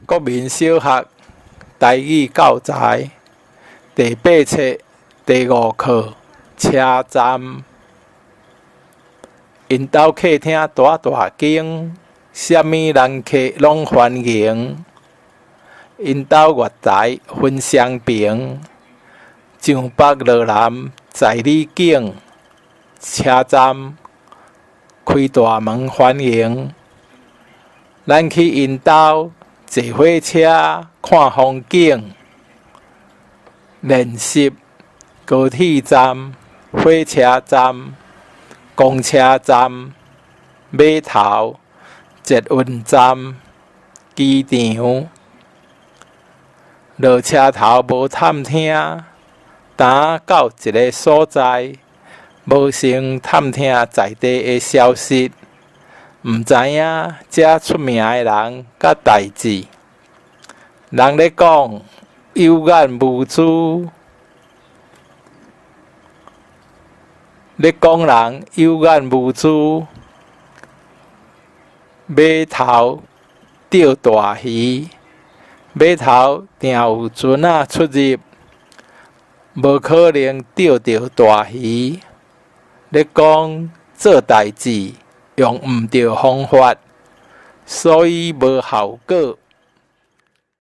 國民小學台語教材第八冊第五課車站。𪜶兜客廳大大間，啥物人客攏歡迎。𪜶兜月台分雙爿，上北落南在你揀。車站開大門歡迎。咱去𪜶兜坐火車看風景。練習高鐵站、火車站、公車站、碼頭、捷運站、機場。落車頭無探聽，擔到一个所在，無先探聽在地的消息，毋知影遮出名的人佮代誌。人咧講有眼無珠，咧講人有眼無珠，碼頭釣大魚，碼頭定有船仔出入，無可能釣著大魚。咧講做代誌用毋著方法，所以無效果。